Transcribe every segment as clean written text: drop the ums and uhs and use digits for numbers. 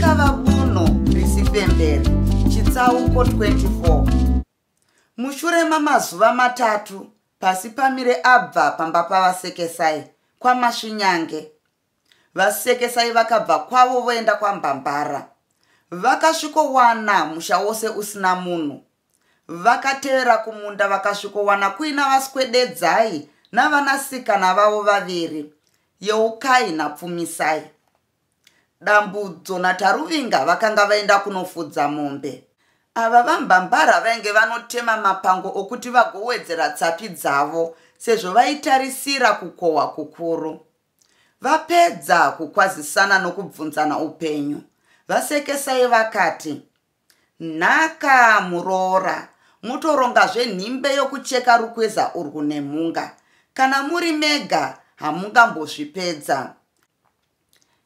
Gakava buno risifembere chitsauko 24. Mushure mamazuva matatu Pasipamire abva pamba paVaSekesai kwaMasvinyange. VaSekesai vakabva kwavo voenda kwaMbambara. Vakasvikowana musha wose usina munhu. Vakatevera kumunda vakasvikowana kuina VaSwededzai navanasikana vavo vaviri, Yeukai naPfumisai. Dambudzo naTaruvinga vakanga vaenda kunofudza mombe. Ava VaMbambara vainge vanotema mapango okuti vagowedzera tsapi dzavo sezvo vaitarisira kukohwa kukuru. Vapedza kukwazisana nokubvunzana upenyu, VaSekesai vakati, Nhaka muroora, motorongazve nhimbe yokucheka rukweza urwu nemhunga. Kana muri mega hamungambozvipedza.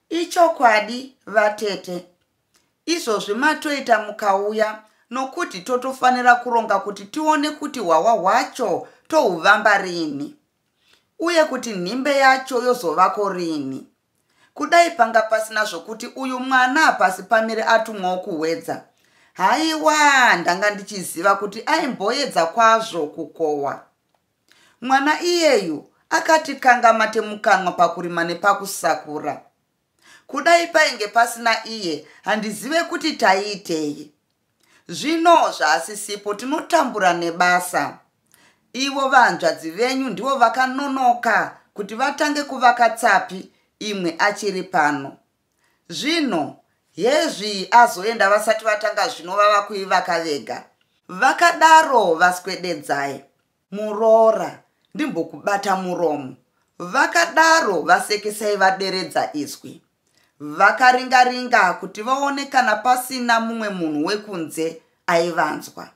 Ichokwadi vatete, izvozvi matoita mukauya nokuti totofanira kuronga kuti tione kuti hwahwa hwacho tohuvamba rini uye kuti nhimbe yacho yozovako rini. Kudai panga pasina zvokuti uyu mwana pasi pamire atumwawo kuhwedza, haiwa ndanga ndichiziva kuti aimboedza kwazvo kukohwa. Mwana iyeyu akati kanga mate mukanwa pakurima nepakusakura. Kudai painge pasina iye handizive kuti taiitei. Zvino zvaasisipo tinotambura nebasa. Ivo vahanzvadzi venyu ndivo vakanonoka kuti vatange kuvaka tsapi imwe achiri pano. Zvino hezvi azoenda vasati vatanga zvino vava kuivaka vega. Vakadaro VaSwededzai. Muroora, ndimbokubata muromo. Vakadaro VaSekesai vaderedza izwi. Vakaringa-ringa kuti vaone kana pasina mumwe munhu wekunze aivanzwa.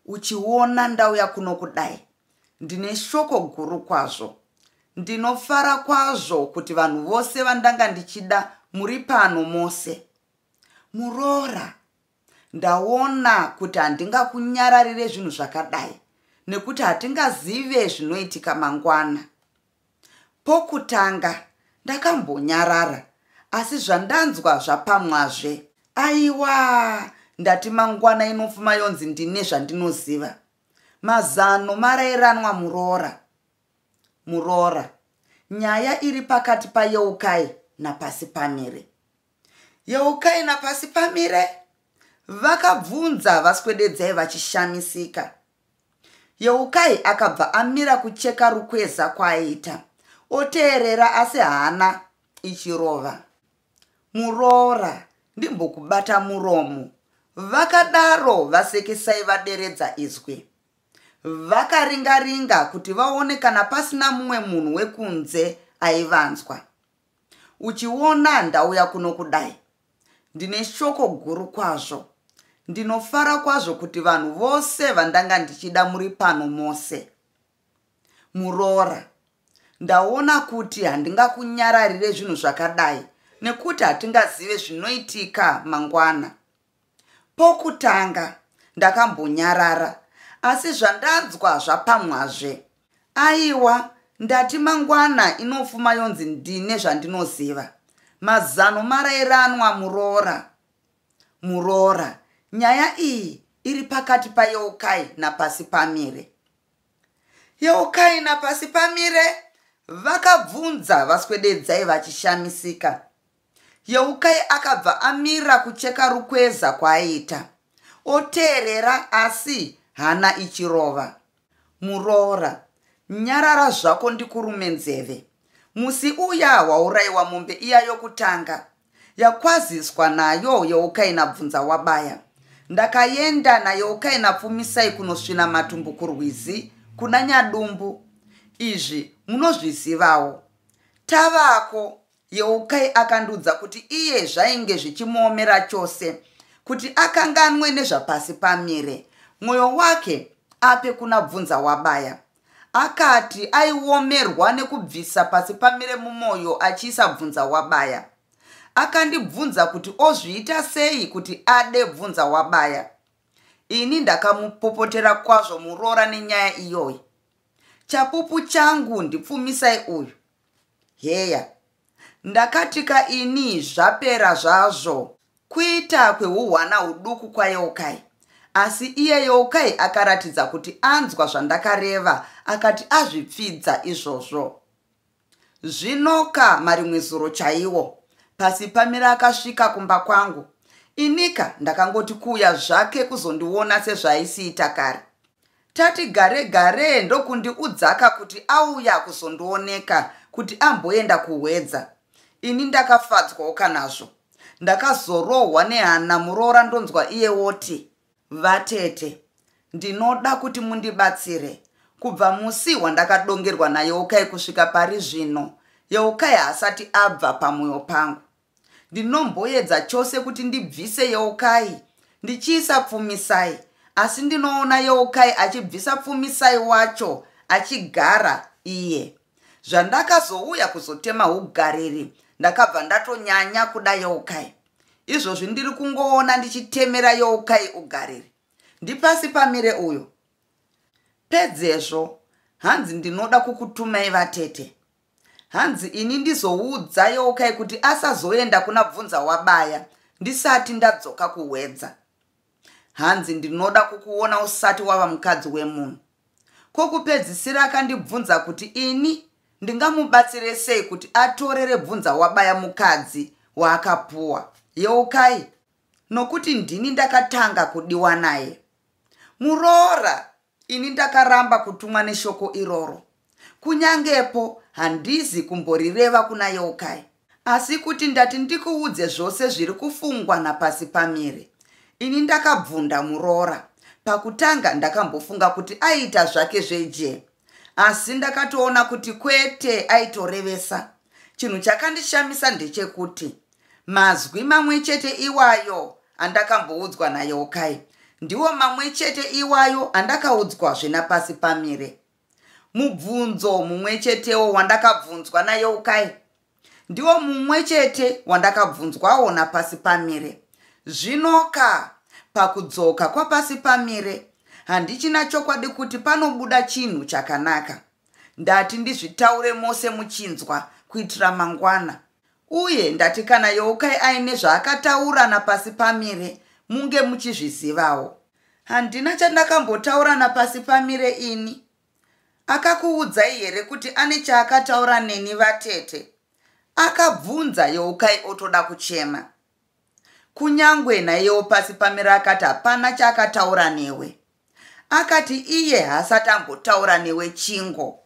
Uchiona ndauya kuno kudai, ndine shoko guru kwazvo. Ndinofara kwazvo kuti vanhu vose vandanga ndichida muri pano mose. Muroora, Ndaona kuti handingakunyararire zvinhu zvakadai nekuti hatingazive zvinoitika mangwana. Pokutanga ndakambonyarara asi zvandanzwa zvapamwazve. Aiwa, ndati mangwana inofuma yonzi ndine zvandinoziva. Mazano marairanwa muroora. Muroora, nyaya iri pakati paYeukai naPasipamire. Yeukai naPasipamire? Vakabvunza VaSwededzai vachishamisika. Yeukai akabva amira kucheka rukweza kwaaiita oteerera asi hana ichirova. Muroora, ndimbokubata muromo, vakadaro VaSekesai vaderedza izwi. Vakaringa-ringa kuti vaone kana pasina mumwe munhu wekunze aivanzwa. Uchiona ndauya kuno kudai, ndine shoko guru kwazvo. Ndinofara kwazvo kuti vanhu vose vandanga ndichida muri pano mose. Muroora, ndaona kuti handingakunyararire zvinhu zvakadai nekuti hatingazive zvinoitika mangwana. Pokutanga ndakambonyarara asi zvandanzwa zvapamwazve. Aiwa, ndati mangwana inofuma yonzi ndine zvandinoziva. Mazano marairanwa muroora. Muroora, nyaya iyi iri pakati paYeukai naPasipamire. Yeukai naPasipamire? Vakabvunza VaSwededzai vachishamisika. Yeukai akabva amira kucheka rukweza kwaaiita oteerera asi hana ichirova. Muroora, nyarara zvako ndikurume nzeve. Musi uya wauraiwa mombe iya yokutanga, yakwaziswa nayo Yeukai naBvunzawabaya, ndakaenda naYeukai naPfumisai kunosvina matumbu kurwizi kuna Nyadumbu. Izvi munozvizivawo. Tavako, Yeukai akandiudza kuti iye zvainge zvichimuomera chose kuti akanganwe nezvaPasipamire, mwoyo wake ape kuna Bvunzawabaya. Akati aiomerwa nekubvisa Pasipamire mumwoyo achiisa Bvunzawabaya. Akandibvunza kuti ozviita sei kuti ade Bvunzawabaya. Ini ndakamupopotera kwazvo muroora nenyaya iyoyi. Chapupu changu ndiPfumisai uyu. Heya, ndakatika ini zvapera zvazvo. Kuita kwehuhwana huduku kwaYeukai. Asi iye Yeukai akaratidza kuti anzwa zvandakareva akati azvipfidza izvozvo. Zvinoka marimwe zuro chaiwo, Pasipamire akasvika kumba kwangu. Inika ndakangoti kuuya zvake kuzondiona sezvaaisiita kare. Tati gare gare ndokundiudzaka kuti auya kuzondioneka kuti amboenda kuHwedza. Ini ndakafadzwawoka nazvo. Ndakazorohwa nehana muroora ndonzwa iye woti, Vatete, ndinoda kuti mundibatsire. Kubva musi wandakadongerwa naYeukai kusvika pari zvino, Yeukai haasati abva pamoyo pangu. Ndinomboedza chose kuti ndibvise Yeukai ndichiisa Pfumisai asi ndinoona Yeukai achibvisa Pfumisai wacho achigara iye. Zvandakazouya kuzotema hugariri ndakabva ndatonyanya kuda Yeukai. Izvozvi ndiri kungoona ndichitemera Yeukai ugariri. Ndipasi pamire uyo. Pedzezvo hanzi ndinoda kukutumai vatete. Hanzi ini ndizoudza Yeukai kuti asazoenda kuna Bvunzawabaya ndisati ndadzoka kuHwedza. Hanzi ndinoda kukuona usati wava mukadzi wemunhu. Kokupedzisira akandibvunza kuti ini ndingamubatsire sei kuti atorere Bvunzawabaya mukadzi waakapuwa Yeukai nokuti ndini ndakatanga kudiwa naye. Muroora ini ndakaramba kutumwa neshoko iroro. Kunyangepo handizi kumborireva kuna Yeukai. Asi kuti ndati ndikuudze zvose zviri kufungwa naPasipamire. Ini ndakabvunda muroora. Pakutanga ndakambofunga kuti aiita zvake zvejee. Asi ndakatoona kuti kwete aitorevesa. Chinhu chakandishamisa ndechekuti mazwi mamwe chete iwayo andakamboudzwa naYeukai ndiwo mamwe chete iwayo andakaudzwazve naPasipamire. Mubvunzo mumwe chetewo wandakabvunzwa naYeukai ndiwo mumwe chete wandakabvunzwawo naPasipamire. Zvinoka pakudzoka kwaPasipamire handichina chokwadi kuti panobuda chinhu chakanaka. Ndati ndizvitaure mose muchinzwa kuitira mangwana. Uye ndati kana Yeukai aine zvaakataura naPasipamire munge muchizvizivawo. Handina chandakambotaura naPasipamire ini. Akakuudzai here kuti ane chaakataura neni vatete? Akabvunza Yeukai otoda kuchema. Kunyangwe naiyewo Pasipamire akati hapana chaakataura newe. Akati iye haasati ambotaura newe chingo.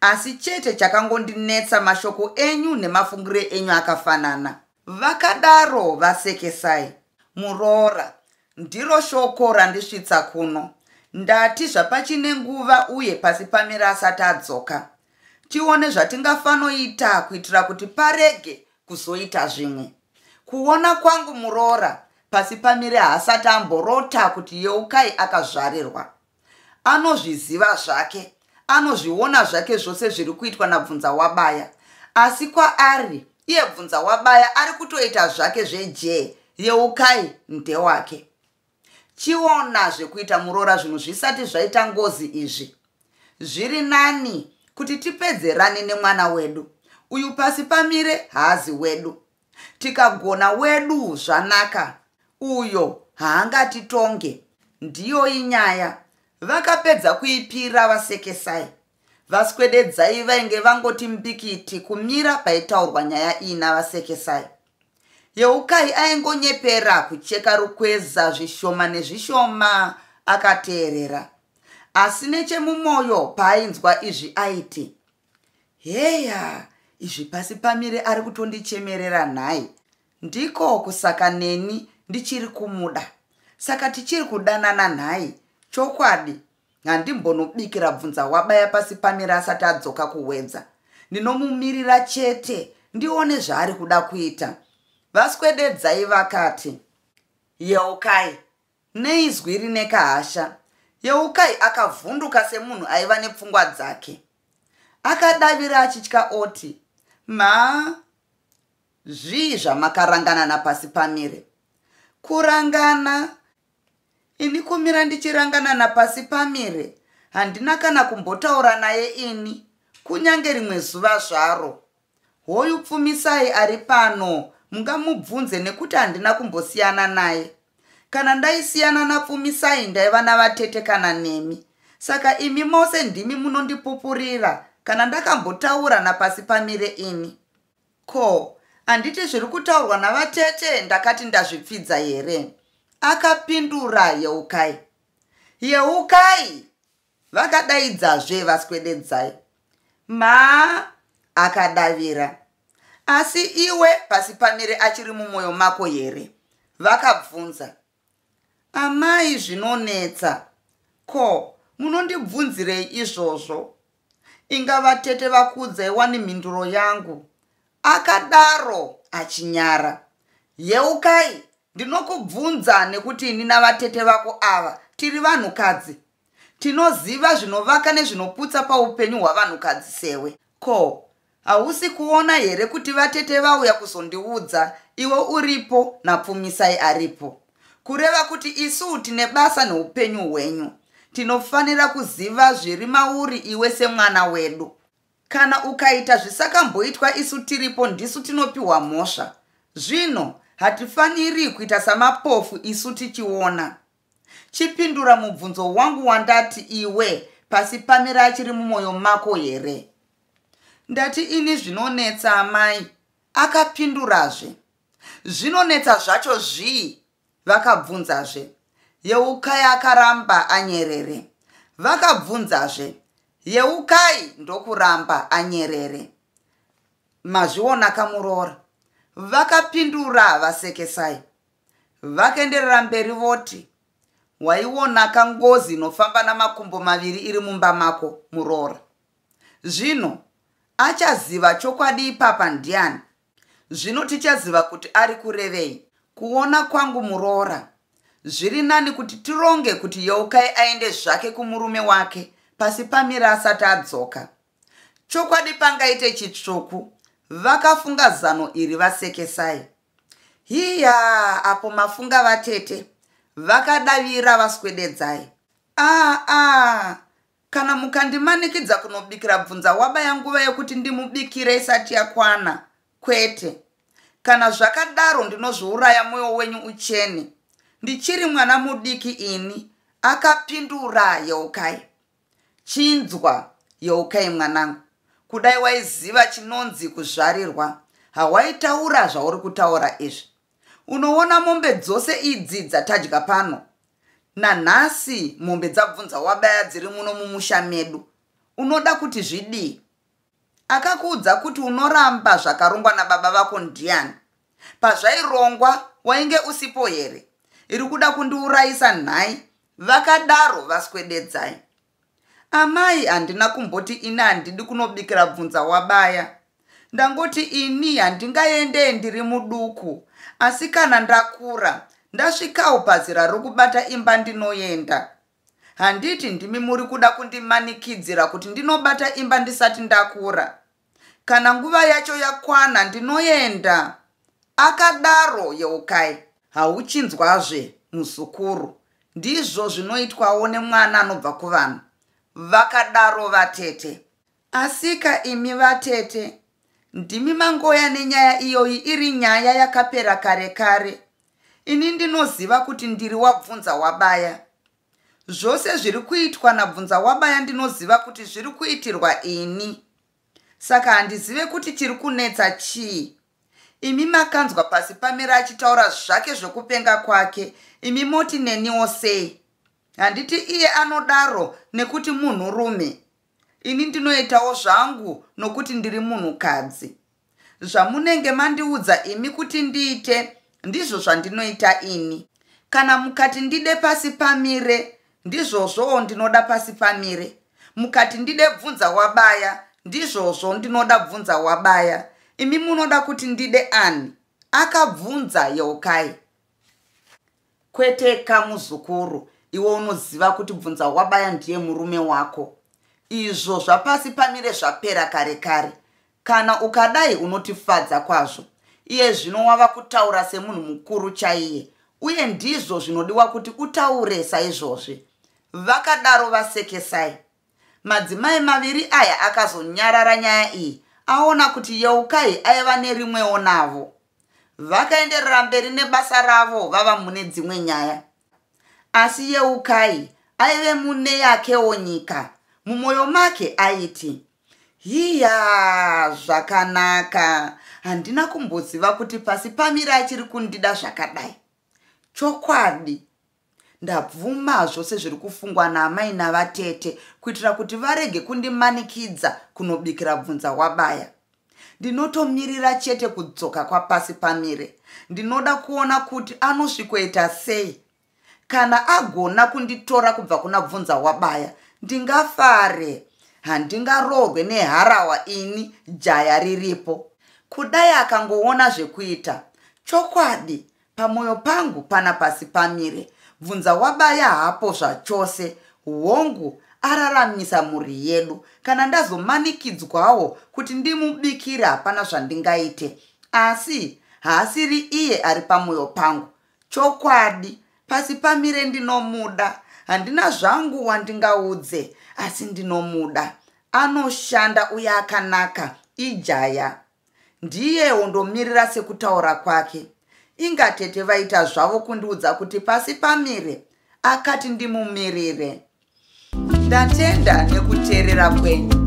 Asi chete chakangondinetsa mashoko enyu nemafungiro enyu akafanana. Vakadaro VaSekesai. Muroora, ndiro shoko randisvitsa kuno. Ndati zvapachine nguva uye Pasipamire asati adzoka. Tione zvatingafanoita kuitira kuti parege kuzoita zvimwe. Kuona kwangu muroora, Pasipamire haasati amborota kuti Yeukai akazvarirwa. Anozviziva zvake, anozviona zvake zvose zviri kuitwa naBvunzawabaya. Asi kwaari, iye Bvunzawabaya ari kutoita zvake zvejee, Yeukai ndewake. Chiona zvekuita muroora zvinhu zvisati zvaita ngozi izvi. Zviri nani kuti tipedzerane nemwana wedu. Uyu Pasipamire haazi wedu. Tikagona wedu zvanaka. Uyo haangatitonge. Ndiyoyi nyaya. Vakapedza kuipira VaSekesai. VaSwededzai vainge vangoti mbikiti kumira paitaurwa nyaya iyi naVaSekesai. Yeukai aingonyepera kucheka rukweza zvishoma nezvishoma akateerera. Asi nechemumoyo paainzwa izvi aiti, Heya, izvi Pasipamire ari kutondichemerera nhai. Ndiko kusaka neni ndichiri kumuda. Saka tichiri kudanana nhai. Chokwadi, handimbonobikira Bvunzawabaya Pasipamire asati adzoka kuHwedza. Ndinomumirira chete ndione zvaari kuda kuita. VaSwededzai vakati, Yeukai, Neizwi rine kahasha, Yeukai akavhunduka semunhu aiva nepfungwa dzake. Akadavira achitya oti, Mhaa, zvii zvamakarangana naPasipamire? Kurangana? Ini kumira ndichirangana naPasipamire? Handina kana kumbotaura naye ini, kunyange rimwe zuva zvaro. Hoyu Pfumisai ari pano Mungamubvunze nekuti handina kumbosiyana naye. Kana ndaisiyana naPfumisai ndaiva navatete kana nemi. Saka imi mose ndimi munondipupurira kana ndakambotaura naPasipamire ini. Ko, handiti zviri kutaurwa navatete ndakati ndazvipfidza here? Akapindura Yeukai. Yeukai! Vakadaidzazve vaSwededzai. Mhaa! Akadavira. Asi iwe Pasipamire achiri mumwoyo mako here? Vakabvunza. Amai zvinonetsa. Ko, munondibvunzirei izvozvo? Inga vatete vakuudzai wani mhinduro yangu. Akadaro achinyara. Yeukai, ndinokubvunza nekuti ini navatete vako ava tiri vanhukadzi. Tinoziva zvinovaka nezvinoputsa paupenyu hwavanhukadzi sewe. Ko, hausi kuona here kuti vatete vauya kuzondiudza iwe uripo naPfumisai aripo? Kureva kuti isu tine basa neupenyu hwenyu. Tinofanira kuziva zviri mauri iwe semwana wedu. Kana ukaita zvisakamboitwa isu tiripo ndisu tinopiwa mhosva. Zvino hatifaniri kuita samapofu isu tichiona. Chipindura mubvunzo wangu wandati iwe Pasipamire achiri mumwoyo mako here? Ndati ini zvinonetsa amai. Akapindurazve. Zvinonetsa zvacho zvii? Vakabvunzazve. Yeukai akaramba anyerere. Vakabvunzazve. Yeukai ndokuramba anyerere. Mazvionaka muroora. Vakapindura vaSekesai. Vakaenderera mberi voti, Waionaka ngozi inofamba namakumbo maviri iri mumba mako, muroora. Zvino, achaziva chokwadi ipapa ndiani? Zvino tichaziva kuti ari kurevei. Kuona kwangu muroora, zviri nani kuti tironge kuti Yeukai aende zvake kumurume wake Pasipamire asati adzoka. Chokwadi pangaite chitsvuku, vakafunga zano iri vaSekesai. Hiya, apo mafunga vatete, vakadavira vaSwededzai. Ah, ah, kana mukandimanikidza kunobikira Bvunzawabaya nguva yekuti ndimubikire isati yakwana, kwete. Kana zvakadaro ndinozviuraya moyo wenyu uchene. Ndichiri mwana mudiki ini, akapindura Yeukai. Chinzwa, Yeukai mwanangu, kudai waiziva chinonzi kuzvarirwa, hawaitaura zvauri kutaura izvi. Unoona mombe dzose idzi dzatadya pano? Nanhasi mombe dzabvunzawabaya dziri muno mumusha medu. Unoda kuti zvidii? Akakuudza kuti unoramba zvakarongwa nababa vako ndiani? Pazvairongwa wainge usipo here? Iri kuda kundiurayisa nhai? Vakadaro vaSwededzai. Amai handina kumboti ini handidi kunobikira Bvunzawabaya. Ndangoti ini handingaende ndiri muduku asi kana ndakura ndasvikawo pazera rokubata imba ndinoenda. Handiti ndimi muri kuda kundimanikidzira kuti ndinobata imba ndisati ndakura? Kana nguva yacho yakwana ndinoenda, akadaro Yeukai. Hauchinzwazve muzukuru, ndizvo zvinoitwawo nemwana anobva kuvanhu, vakadaro vatete. Asika imi vatete, ndimi mangoya nenyaya iyoyi iri nyaya yakapera kare kare. Ini ndinoziva kuti ndiri waBvunzawabaya. Zvose zviri kuitwa naBvunzawabaya ndinoziva kuti zviri kuitirwa ini. Saka handizive kuti chiri kunetsa chii. Imi makanzwa Pasipamire achitaura zvake zvekupenga kwake, imi moti neniwo sei? Handiti iye anodaro nekuti munhurume? Ini ndinoitawo zvangu nokuti ndiri munhukadzi. Zvamunenge mandiudza imi kuti ndiite ndizvo zvandinoita ini. Kana mukati ndide Pasipamire ndizvozvowo ndinoda Pasipamire. Mukati ndide Bvunzawabaya ndizvozvo ndinoda Bvunzawabaya. Imi munoda kuti ndide ani? Akabvunza Yeukai. Kwete ka muzukuru, iwe unoziva kuti Bvunzawabaya ndiye murume wako. Izvo zvaPasipamire zvapera kare kare. Kana ukadai unotifadza kwazvo. Iye zvino wava kutaura semunhu mukuru chaiye uye ndizvo zvinodiwa kuti utaure saizvozvi. Vakadaro vaSekesai. Madzimai maviri aya akazonyarara nyaya iyi aona kuti Yeukai aiva nerimwewo navo. Vakaenderera mberi nebasa ravo vava mune dzimwe nyaya. Asi Yeukai aive mune yakewo nyika. Mumwoyo make aiti, Hiya, zvakanaka. Handina kumboziva kuti pasi pamire achiri kundida zvakadai. Chokwadi, ndabvuma zvose zviri kufungwa naamai navatete kuitira kuti varege kundimanikidza kunobikira bvunza wabaya. Ndinotomirira chete kudzoka kwapasi pamire. Ndinoda kuona kuti anosvikoita sei. Kana agona kunditora kubva kuna bvunza wabaya, ndingafare. Handingaroorwe neharawa ini jaya riripo. Kudai akangoona zvekuita. Chokwadi, Pamwoyo pangu pana pasi pamire. Bvunza wabaya hapo zvachose. Hongu, araramisa mhuri yedu. Kana ndazomanikidzwawo kuti ndimubikire hapana zvandingaite. Asi haasiri iye ari pamwoyo pangu. Chokwadi, pasi pamire ndinomuda. Handina zvangu wandingaudze, asi ndinomuda. Anoshanda uye akanaka, ijaya. Ndiye wondomirira sekutaura kwake. Inga tete vaita zvavo kundiudza kuti pasi pamire akati ndimumirire. Ndatenda nekuteerera kwenyu.